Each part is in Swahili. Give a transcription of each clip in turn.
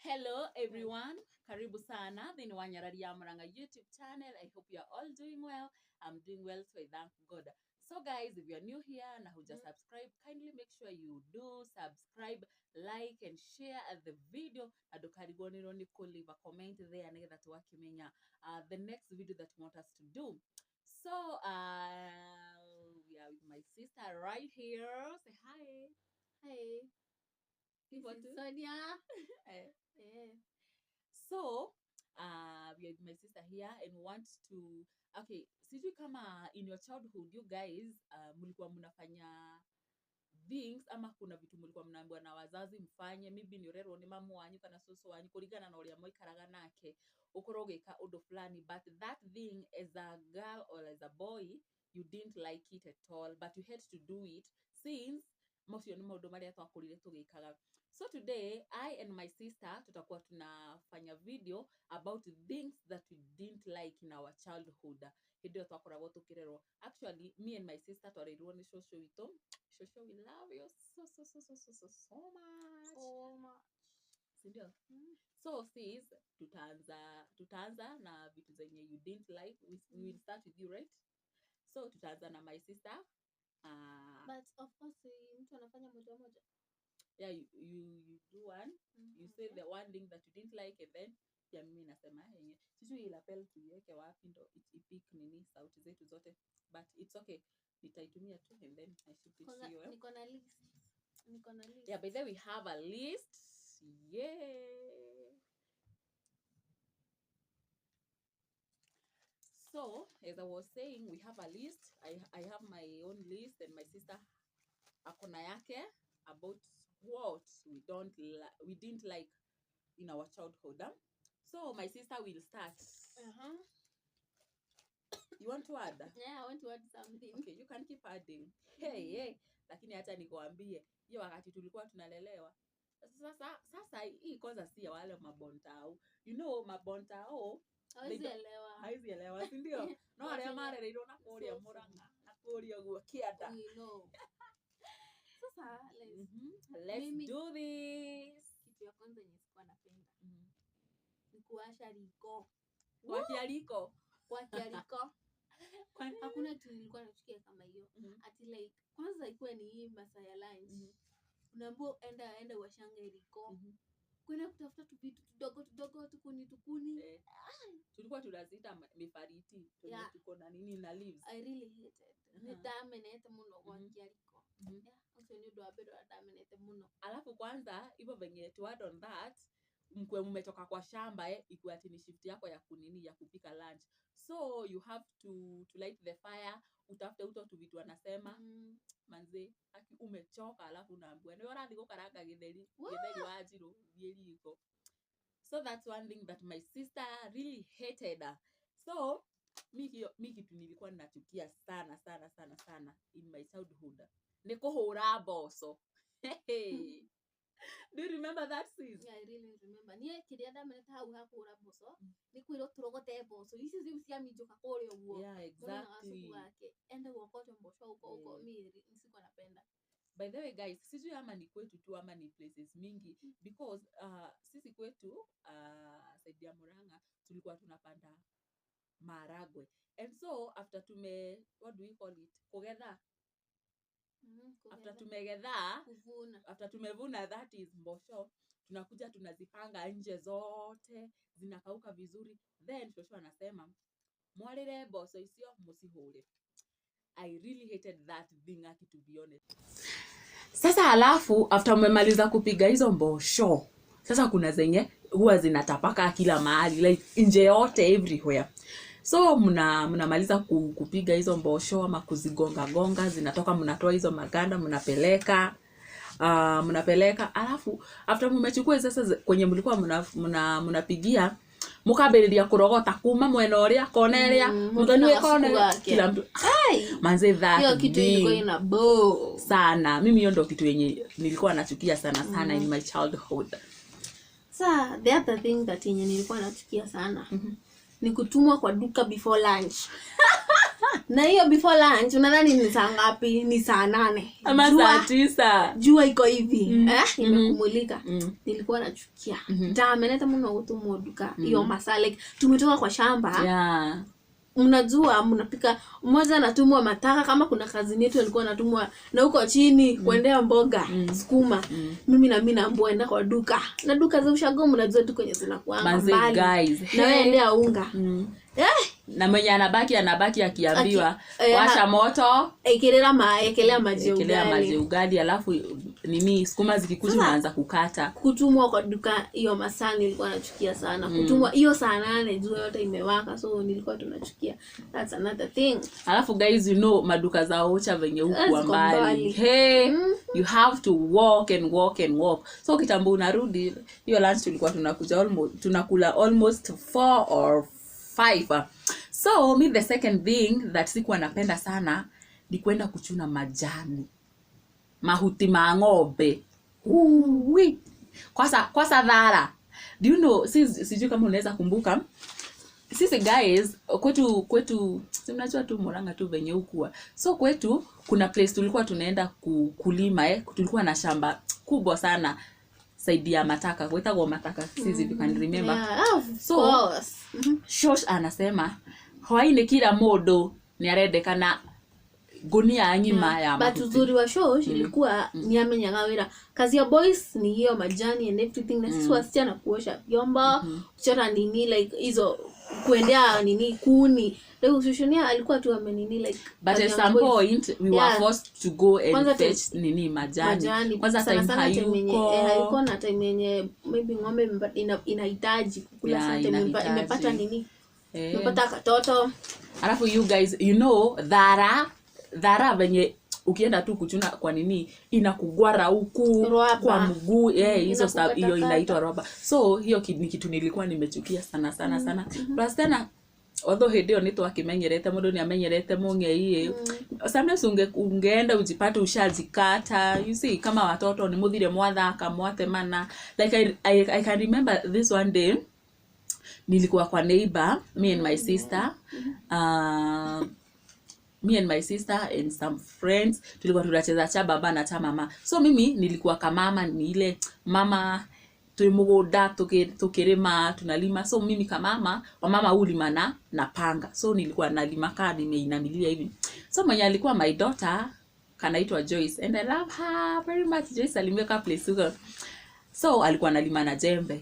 Hello everyone, karibu sana thĩinĩ wa Nyarari ya Murang'a YouTube channel. I hope you are all doing well. I'm doing well, so I thank God. So guys, if you are new here na huja subscribe, kindly make sure you do subscribe, like and share the video na ndũkariganĩrwo nĩ kũ leave a comment there nĩgetha tũgakĩmenya the next video that you want us to do. So we are with my sister right here. Say hi. Hi. This What is do? Sonia. Eh. Eh. So we are with my sister here and want to, okay, sijui kama in your childhood you guys mlikuwa mnafanya things ama kuna vitu mlikuwa mnaambiwa na wazazi mfanye, maybe ni urerwo ni mamu wanyu kana cucu wanyu kuringana na uria moikaraga nake ukorwo ugika undu fulani, but that thing as a girl or as a boy you didn't like it at all, but you had to do it since macio nĩ maũndũ marĩa twakũrire tũgĩkaga. So today I and my sister tutakuwa tunafanya video about things that we didn't like in our childhood, hĩndĩ ĩyo twakoragwo tũkĩrerwo. Actually, me and my sister twarerirwo nĩ cũcũ witũ. Cũcũ, we love you so so so so so so so much. So much. Sindio? Mm. So sis, tutaanza na vitu zenye you didn't like. We will start with you, right? So tutaanza na my sister. But of course, mtu anafanya moja moja. Yeah, you do one. You say the one thing that you didn't like and then pia mimi nasema yenye. Sijui lapel tuiweke wapi ndo ipick nini sauti zetu zote, but it's okay, nitaitumia tu and then I shift it to Kwanza you, eh? niko na list. Niko na list. Yeah, by the way, we have a list. Yeah. So, as I was saying, we have a list. I have my own list and my sister akona yake about what we didn't like in our childhood. Huh? So, my sister will start. You want to add? Yeah, I want to add something. Okay, you can keep adding. Hey, hey. Lakini hata nikuambie, hiyo wakati tulikuwa tunalelewa. Sasa hii kwanza si ya wale mabontao. You know mabontao Hawezi They elewa. haizi elewa, si ndio? No arĩa Watu marereirwo na kũrĩa So Murang'a, na kũrĩa ũguo kĩanda. We know. Sasa let's Let's Mimi- do this. kitu ya kwanza yenye sikuwa napenda ni kuwasha riko. Kuwakia riko. Kuwakia riko. Kwani- Hakuna kitu nilikuwa nachukia kama hiyo. Ati like kwanza ikuwe ni hii masaa ya lunch. Unaambiwa enda uwashange riko. Kwenda kutafuta tu vitu tudogo tudogo, tukuni tukuni. Tulikuwa tunaziita mifariti. Tume tuko na nini na leaves. I really hated. Nĩ ndamenete mũno gwakia riko. Yeah, ũcio nĩ ũndũ wa mbere ũrĩa ndamenete mũno. Alafu kwanza hivyo venye to add on that, mkwe mmetoka kwa shamba, ikuwe ati ni shift yako ya kunini ya kupika lunch, so you have to light the fire, utafute uto tu vitu anasema. Manze aki umechoka, alafu unaambiwa nĩ ũrathiĩ gũkaranga gĩtheri. Wah! Gĩtheri wa njirũ, thiĩ riko. So that's one thing that my sister really hated. So mi kitu nilikuwa ninachukia sana sana sana sana in my childhood ni kũhũra mboco. Hey. Do you remember that, sis? Yeah, I really remember. Niĩ kĩrĩa ndamenete hau ha kũhũra mboco nĩ kwĩrwo tũrogote mboco ici rĩu ciaminjũka kũrĩa ũguo. Yeah, Mũndũ na gacuku exactly. gake ende uokote mboco huko huko. Mi sikuwa napenda. By the way guys, sijui ama ni kwetu tu ama ni places mingi, because sisi kwetu side ya Murang'a tulikuwa tunapanda maharagwe, and so after tume, what do we call it, kugetha, after Kugetha. tumegetha, Kuvuna. after tumevuna, that is mbosho, tunakuja tunazipanga nje zote, zinakauka vizuri, then shosho anasema mwarire mboco icio mucihure. I really hated that thing, aki, to be honest. Sasa alafu after umemaliza kupiga hizo mbosho, sasa kuna zenye huwa zinatapaka kila mahali, like nje yote, everywhere. So mnamaliza kupiga hizo mbosho ama kuzigonga gonga, zinatoka, mnatoa hizo maganda, mnapeleka. Alafu after mmechukua sasa kwenye mlikuwa mnapigia, mukambĩrĩria kũrogota kuma mwena ũrĩa kona ĩrĩa Mũndũ mũthoni na wĩ gacuku kona gake. Kila mtu. Ai! Manze, that Hiyo kitu ilikuwa thing ina bo sana. Mimi hiyo ndo kitu yenye nilikuwa nachukia sana sana in my childhood. Sa the other thing that yenye nilikuwa nachukia sana ni kutumwa kwa duka before lunch. Na hiyo before lunch unadhani ni saa ngapi? Ni saa 8. Ama Jua- saa 9. Jua iko hivi, eh, imekumulika. Nilikuwa nachukia, ndamenete muno gutumwo nduka hiyo masaa, like tumetoka kwa shamba, mnajua mnapika, mmoja anatumwa mataka, kama kuna kazini yetu alikuwa anatumwa na huko chini kuendea mboga, sukuma. Mimi na mimi naambiwa enda kwa duka, na duka za ushago mnajua tu kwenye zinakuanga Manze, mbali, guys. na wewe Hey. endea unga, eh. Na mwenye anabaki akiambiwa, "Washa moto, ekelea ekelea maji ya ekelea maji ugali." ya ugali, alafu nini, sukuma zikikuja unaanza kukata. Kutumwa kwa duka hiyo masaa nilikuwa nachukia sana. Kutumwa hiyo saa 8, jua yote imewaka, so nilikuwa tunachukia. That's another thing. Alafu guys, you know maduka za ocha venye hukuwa Ziko mbali. mbali. Hey, you have to walk and walk and walk. So kitambo unarudi, hiyo lunch tulikuwa tunakuja almost, tunakula almost 4 or 5. So me, the second thing that sikuwa napenda sana ni kwenda kuchuna majani, mahuti ma ng'ombe. Uwi. Kwasa dhara, do you know, sijui kama unaweza kumbuka, sisi guys kwetu, si mnajua tu Murang'a tu venye hukuwa. So kwetu kuna place tulikuwa tunaenda kulima, eh. Tulikuwa na shamba kubwa sana side ya Mataka, kwetagwo Mataka, sisi, if you can remember. Yeah, of So- course. Shosh anasema hwaini kila mundu ni arendekana ngunia ng'ima ya But mahuti. uzuri wa shosh ilikuwa ni amenyaga wira, kazi ya boys ni hiyo majani and everything, na sisi wasichana kuosha vyombo, kuchota nini, like hizo kuendea nini, kuni. Like shoshonia alikuwa tu amenini, like But kazi at ya some boys. Point we were forced to go and Kwanza fetch nini, majani. Majani. Kwanza Sana time sana time yenye, hayuko. eh, hayuko na time yenye maybe ng'ombe inahitaji kukula Yeah, sana, time inahitaji. imepata nini, Eh. imepata katoto. Alafu you guys, you know dhara, dhara venye ukienda tu kuchuna kwa nini, inakugwara huku Rwaba. kwa mguu, eh, hizo stuff, hiyo Inakukatakata. inaitwa rwaba. So hiyo ni kitu nilikuwa nimechukia sana sana sana. Plus tena, although hĩndĩ ĩyo nĩ twakimenyerete, mũndũ nĩ amenyerete mũng'ei, sometimes ungeenda ujipate ushajikata. You see, kama watoto nĩ mũthire mwathaka mwatemana. Like I can remember this one day nilikuwa kwa neighbor, me and my sister and some friends. Tulikuwa tunacheza cha baba na cha mama. So mimi nilikuwa kamama, ni ile mama twi mugunda tukirima, tunalima. So mimi kamama, wamama hulima na panga, so nilikuwa nalima kaa nimeinamilia hivi. So mwenye alikuwa my daughter, kanaitwa Joyce, and I love her very much. Joyce alimweka place huko. So alikuwa analima na jembe.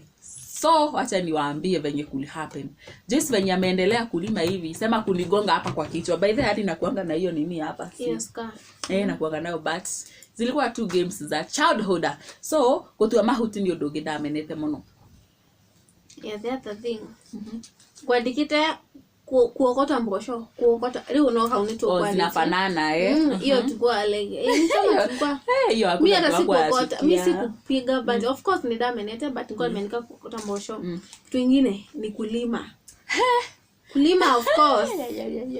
So wacha niwaambie venye kuli happen. Joyce venye ameendelea kulima hivi, sema kunigonga hapa kwa kichwa. By the way, hadi nakuanga na hiyo nini hapa. Hiyo scar. Eh, nakuanga nayo, but zilikuwa two games za childhood. So gutua mahuti ni undu ũngĩ ndamenete mũno. Yeah, the other thing kwandikite kuokota mbosho, kuokota riu no hau ni Oh, zinafanana, eh. Hiyo tukua like, eh, ni kama tulikuwa Eh, hiyo mi hakuna hata mtu hakuwa sikuokota, mi anachukia. sikupiga, but of course nidamenete, but nilikuwa nimeandika kuokota mbosho. Kitu ingine ni kulima. Kulima, of course,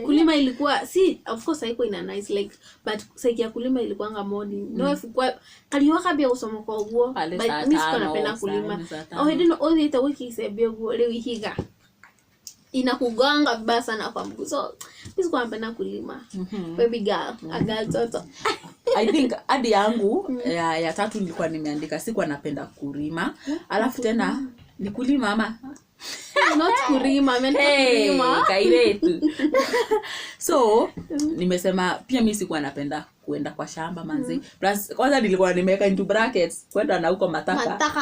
kulima ilikuwa, si of course haikuwa ina nice, like, but saiki ya kulima ilikuwanga morning, no if kwa kaliwa kabia gucomoka uguo. Pale But saa mi sikuwa tano, napenda saa kulima. nne, saa tano. O hĩndĩ no ũthiĩte gwĩkicembia ũguo rĩu ihiga inakuganga vibaya sana kwa mguu, so mi sikuwa napenda kulima. Baby girl, a girl toto. I think hadi yangu ya tatu nilikuwa nimeandika sikuwa napenda kulima. Alafu tena ni kulima ama Not kurima, ameandika Hey, kurima. kairetu. So nimesema pia mi sikuwa napenda kuenda kwa shamba, manzi. Plus kwanza nilikuwa nimeweka into brackets kwenda na huko mataka. Mataka.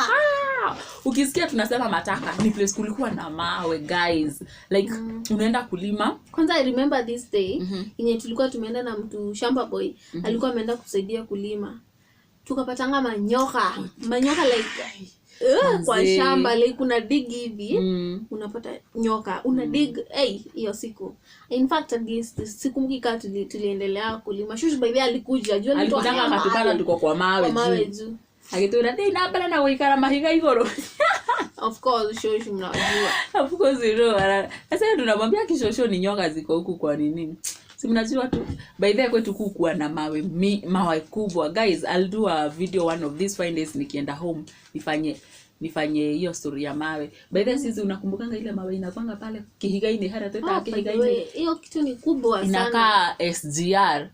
Ah, ukisikia tunasema mataka, ni place kulikuwa na mawe, guys. Like unaenda kulima. Kwanza I remember this day yenye tulikuwa tumeenda na mtu shamba boy, alikuwa ameenda kusaidia kulima, tukapatanga manyoka, manyoka like kwa Manze. shamba, like kuna dig hivi, unapata nyoka, una dig. Hey, hiyo siku, in fact, hadi sikumbuki kaa tuliendelea kulima. Shush by the way alikuja juu alitoa Alikutanga akatupata mawe. tuko kwa mawe. Kwa mawe juu juu. Agitwira thiĩ na mbere na gũikara mahiga igũrũ. Of course shush mnajua. Of course you know. Sasa tunamwambia kishosho ni nyoka ziko huku kwa nini. Si mnajua tu by the way kwetu kukuwa na mawe mawe kubwa. Guys, I'll do a video one of these fine days nikienda home, nifanye Nifanye hiyo story ya mawe. By the way, sisi unakumbukanga ile mawe inakwanga pale kihigaini, hara tweta Oh, by the kihigaini? Way, hiyo kitu ni kubwa sana. Inakaa SGR.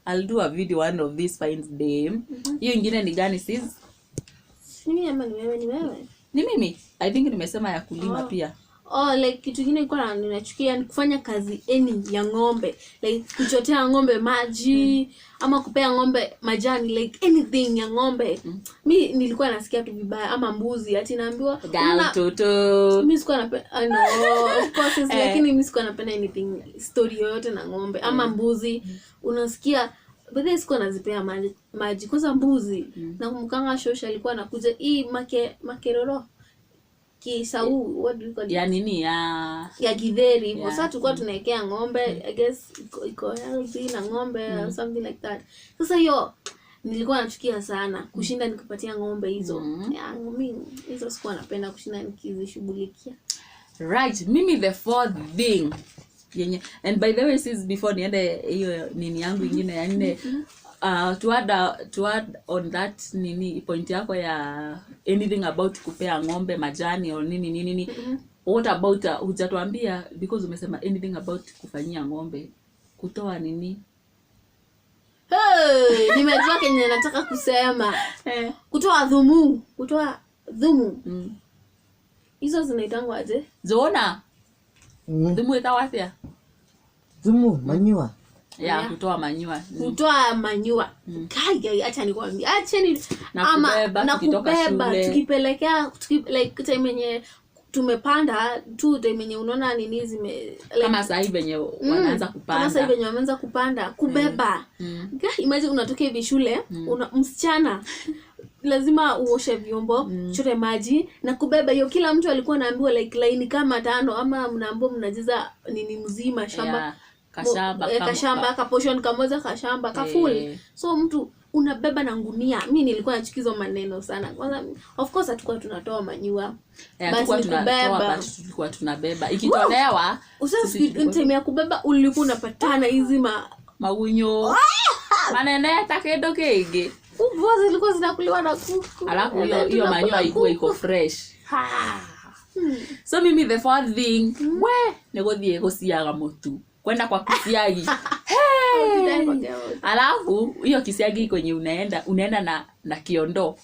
I'll do a video one of this fine day. Hiyo ingine ni gani, sis? Ni mimi ama ni wewe? Ni wewe. Ni mimi. I think nimesema ya kulima Oh. pia. Oh, like kitu kingine nilikuwa ninachukia ni kufanya kazi any ya ng'ombe, like kuchotea ng'ombe maji ama kupea ng'ombe majani, like anything ya ng'ombe. Mi nilikuwa nasikia tu vibaya. Ama mbuzi, ati naambiwa Gal toto. Mi sikuwa napenda, I know, of course yes, Eh. lakini mi sikuwa napenda anything, story yoyote na ng'ombe ama mbuzi. Unasikia, but then sikuwa nazipea maji, maji. Kwanza mbuzi, nakumbukanga shosha alikuwa anakuja hii makeroro kisau, what do you call it? Ya nini, ya Ya githeri hivyo. Yeah. Sasa tulikuwa tunaekea ng'ombe. I guess iko healthy na ng'ombe or something like that. Sasa hiyo nilikuwa nachukia sana kushinda nikipatia ng'ombe hizo. Yeah, mi hizo sikuwa napenda kushinda nikizishughulikia. Right, mimi the fourth thing yenye, and by the way sis, before niende hiyo nini yangu ingine ya nne, to add on that nini, point yako ya anything about kupea ng'ombe majani or nini nini nini, what about hujatuambia, because umesema anything about kufanyia ng'ombe, kutoa nini? Hey, nimejua kenye nataka kusema. Eh. Kutoa dhumu, kutoa dhumu. Hizo zinaitangwa aje? Zona thumu ĩtagwo atĩa? Thumu, manure. Ya. Yeah. Kutoa manure. Kutoa manure. Kai kai, acha nikwambie, acha ni Na ama kubeba, na tukitoka kubeba shule. Tukipelekea like time yenye tumepanda tu, time yenye unaona nini zime like, Kama sahii venye wanaanza kama kupanda. sasa hivi venye wameanza kupanda, kubeba. Imagine unatoka hivi shule, una msichana, lazima uoshe vyombo, chote maji na kubeba hiyo. Kila mtu alikuwa anaambiwa like laini kama tano, ama mnaambiwa mnajaza nini mzima shamba. Yeah, kashamba. Kashamba, kaportion kamoja, kashamba kafull. So mtu unabeba na ngunia. Mi nilikuwa nachukizwa maneno sana. Kwanza, of course, hatukuwa tunatoa manure. Eh, But hatukuwa ni tunatoa, kubeba. but tulikuwa tunabeba ikitolewa. Usasa Sisi tulikuwa- time ya kubeba ulikuwa unapatana hizi ma Magunyo manene ta kindu kingi. Kubwa zilikuwa zinakuliwa na kuku. Alafu hiyo Na hiyo tunakula manure ikuwe iko kuku. fresh. So mimi the fourth thing, we nĩ gũthiĩ gũciaga mũtu, kwenda kwa kisiagi. Hey! Alafu hiyo kisiagi kwenye unaenda, unaenda na kiondo.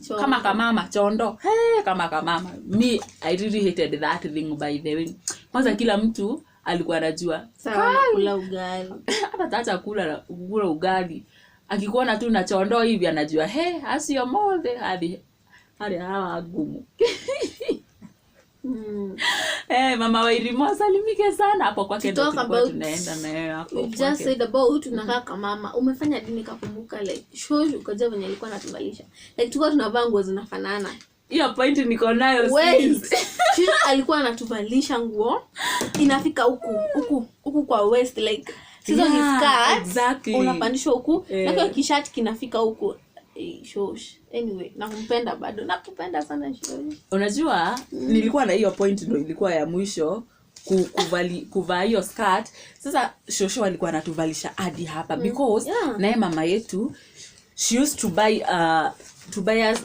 Chondo. Kama kamama chondo. Hey, kama kamama. Me, I really hated that thing, by the way. Kwanza kila mtu alikuwa anajua. Sawa, nakula ugali. Hata taacha kula ugali, akikuona tu na chondo hivi anajua, he, acio mothe hadi hadi hawa ngumu. Eh, mama Wairimu asalimike sana. Hapo kwake ndo To talk tulikuwa about- tunaenda na yeye hapo We've just kwake. said about tunakaa kama mama, umefanya dini kakumbuka, like show ukaja venye alikuwa anatuvalisha, like tulikuwa tunavaa nguo zinafanana. Hiyo point niko nayo, Wait. sis. She alikuwa anatuvalisha nguo inafika huku huku huku kwa waist, like hizo ni Yeah, skirt, unapandishwa huku Eh. na kile kishati kinafika huku. Eh, shosh, anyway, nakumpenda bado, nakupenda sana, shosh. Unajua nilikuwa na hiyo point, ndo ilikuwa ya mwisho, kuvaa hiyo skirt. Sasa shosho alikuwa anatuvalisha hadi hapa because naye mama yetu, she used to buy us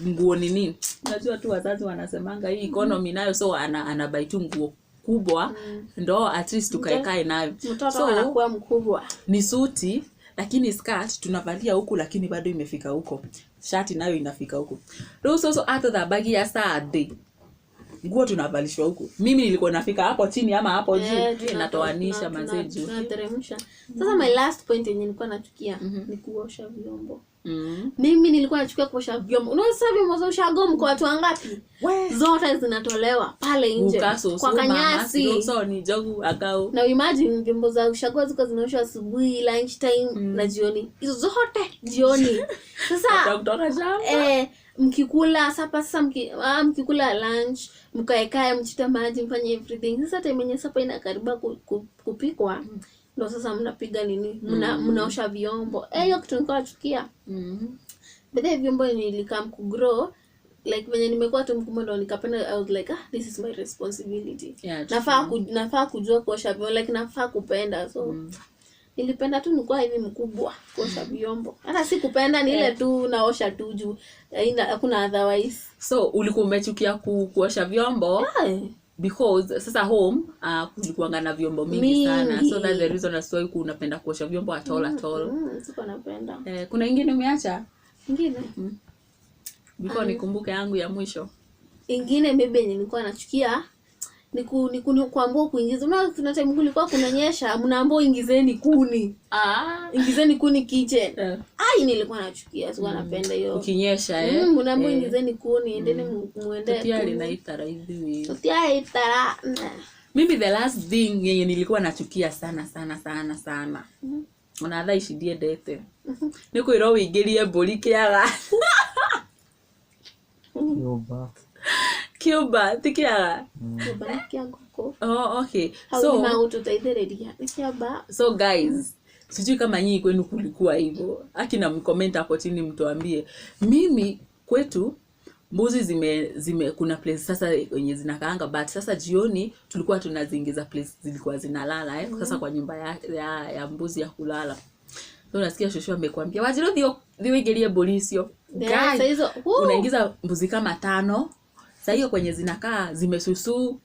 nguo nini, unajua tu wazazi wanasemanga hii economy nayo, so anabuy tu nguo kubwa ndo at least tukaekae nayo. Mtoto So anakuwa mkubwa. Ni suti, lakini skirt tunavalia huku, lakini bado imefika huko, shati nayo inafika huku. Rĩu cũcũ atũthambagia Sunday, nguo tunavalishwa huku, mimi nilikuwa nafika hapo chini ama hapo juu. Eh, Inatoanisha manze juu. Tunateremsha. Sasa my last point yenye nilikuwa nachukia ni kuosha vyombo. Mimi nilikuwa nachukia kuosha vyombo. Unaona sasa vyombo za ushago, mko watu wangapi? We. Zote zinatolewa pale nje Guka, susu, kwa mama, kanyasi. so ni jogu akau. Na imagine vyombo za ushago ziko zinaoshwa asubuhi, lunch time na jioni. Hizo zote jioni sasa. Kutoka shamba. Eh, mkikula supper sasa, mkikula lunch, mkaekae, mchite maji, mfanye everything. Sasa time yenye supper inakaribia kupikwa ndo sasa mnapiga nini, mnaosha vyombo. Eh, hiyo kitu nilikuwa nachukia. But then vyombo nilicome kugrow, like venye nimekuwa tu mkubwa ndo nikapenda. I was like, ah, this is my responsibility. Yeah, Nafaa kujua kuosha vyombo, like nafaa kupenda. So Nilipenda tu nikuwa hivi mkubwa kuosha vyombo. Hata sikupenda, ni ile tu naosha tu juu hakuna otherwise. So ulikuwa umechukia kuosha vyombo because sasa home kulikuwanga na vyombo mingi sana, so that's the reason as why unapenda kuosha vyombo at all at all. Sikuwa napenda. Eh, kuna ingine umeacha Ingine before nikumbuke yangu ya mwisho? Ingine maybe yenye nilikuwa nachukia ni kuambiwa kuingiza. Unaona kuna time kulikuwa kunanyesha, mnaambiwa ingizeni kuni. Ingizeni kuni kitchen. Ai, nilikuwa nachukia, sikuwa napenda hiyo. Ukinyesha, eh. Mnaambiwa ingizeni kuni, endeni muende. Tutiari na itara ithuĩ. Tutiari itara. Mimi the last thing yenye nilikuwa nachukia sana sana sana sana. Ona thaa ici ndiendete. Nĩ kwĩrwo wĩingĩrie mbũri kĩaga. Kiũmba. Kĩũmba, ti kĩaga? Kĩũmba nĩ kĩa ngũkũ. Oh, okay. Hau nĩ magũtũteithĩrĩria. Nĩ kĩamba. So guys, sijui kama nyinyi kwenu kulikuwa hivyo. Akina mcomment hapo chini mtuambie. Mimi kwetu mbuzi zime kuna place sasa wenye zinakaanga, but sasa jioni tulikuwa tunaziingiza place zilikuwa zinalala, eh? Sasa kwa nyumba ya mbuzi ya kulala. So unasikia shosho amekwambia Wanjiru thiĩ ũingĩrie mbũri icio. Yeah, Guy, hizo, unaingiza mbuzi kama 5. Sasa hiyo kwenye zinakaa zimesusu.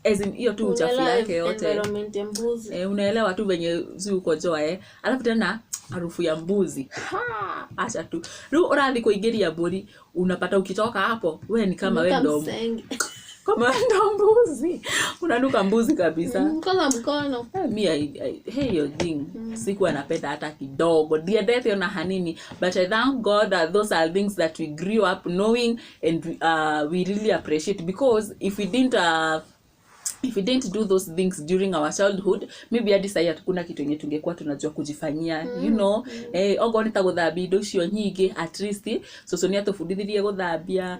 As in hiyo tu uchafu yake yote. Environment ya mbuzi. Unaelewa tu venye zi uko joa, eh. Alafu tena harufu ya mbuzi. Ha, acha tu. Rĩu ũrathiĩ kũingĩria mbũri, unapata ukitoka hapo, we ni kama we ndo Msenge. Kama we ndo mbuzi. Unanuka mbuzi kabisa. Kwanza mkono. Mi hey, your thing. Sikuwa napenda hata kidogo. Ndiendete ona hanini. But I thank God that those are things that we grew up knowing and we really appreciate, because if we didn't do those things during our childhood, maybe hadi sahi hatukuna kitu yenye tungekuwa tunajua kujifanyia, you know. Ogo ni ta gũthambia indo icio nyingĩ, at least cũcũ nĩ atũbundithirie gũthambia,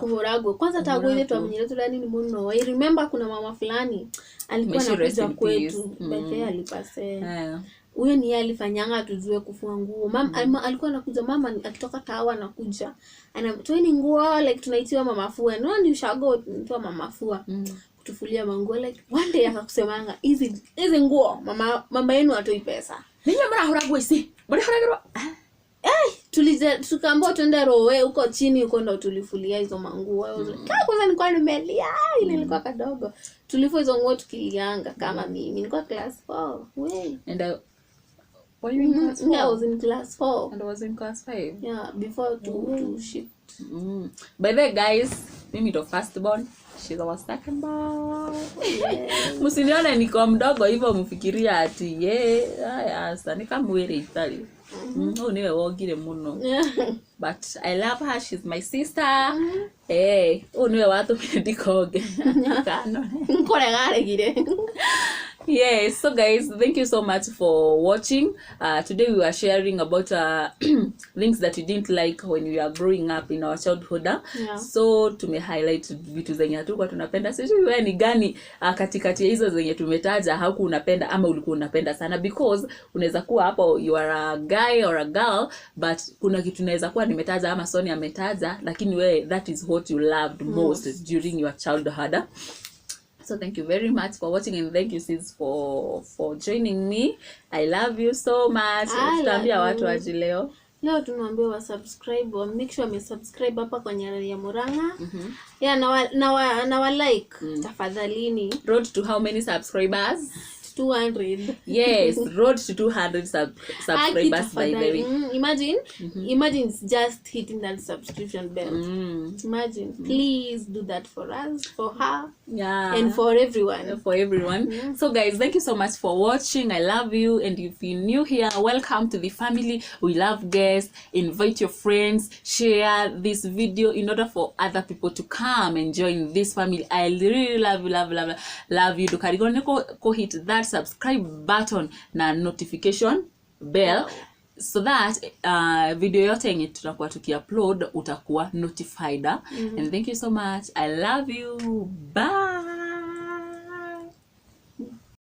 Kũhũra nguo. Kwanza ta nguo ile twamenyire tũrĩ anini mũno. I remember kuna mama fulani alikuwa May she rest anakuja in peace. kwetu. By the way, alipase. Eh. Huyo ni yeye alifanyanga tujue kufua nguo. Mama alikuwa anakuja, mama akitoka tawa anakuja. Anatoeni nguo, like tunaitiwa mama fua. No, ni ushago tunaitiwa mama fua. Kutufulia manguo, like one day akakusemanga hizi nguo mama yenu hatoi pesa. Ninyi mrahura nguo ici? Mrahuragirwo? Tukaambiwa twende rowe huko chini huko ndo tulifulia hizo manguo. Kama kwanza nilikuwa nimelia, ile nilikuwa kadogo. Tulifua hizo nguo tukilianga kama mimi. Nilikuwa class 4. We. And I, were you in class Yeah, I 4? was in class 4. And I was in class 5. Yeah, before to shift. By the way, guys, mimi ndo first born. She's our second born. Msinione niko mdogo hivyo mfikiria ati ye, haya asa ni kama wele itali. Oh, niwe wogire muno. But I love her, she's my sister. Eh, oh niwe watu ndikonge. Kano. Nkoregaregire. Yes, so guys, thank you so much for watching. Today we were sharing about things that we didn't like when we were growing up in our childhood. Yeah. So tume highlight vitu zenye hatukuwa tunapenda. Sijui wewe ni gani katikati ya hizo zenye tumetaja hauku unapenda ama ulikuwa unapenda sana, because unaweza kuwa hapo you are a guy or a girl, but kuna kitu naweza kuwa nimetaja ama Sonia ametaja, lakini wewe that is what you loved most during your childhood. So thank you very much for watching, and thank you sis for joining me. I love you so much. Tutaambia watu waje leo. Leo tunaambia wa subscribe, wa make sure wame subscribe hapa kwa Nyarari ya Murang'a. Yeah, na wa like tafadhalini. Road to how many subscribers? 200. Yes, road to 200 subscribers by the way. Imagine it's just hitting that subscription bell. Imagine, please do that for us, for her, and for everyone. For everyone. So guys, thank you so much for watching. I love you, and if you're new here, welcome to the family. We love guests. Invite your friends, share this video in order for other people to come and join this family. I really love you, love, love, love you. Tukaribuni ko hit that subscribe button na notification bell, so that video yote yenye tutakuwa tukiupload utakuwa notified. And thank you so much. I love you. Bye.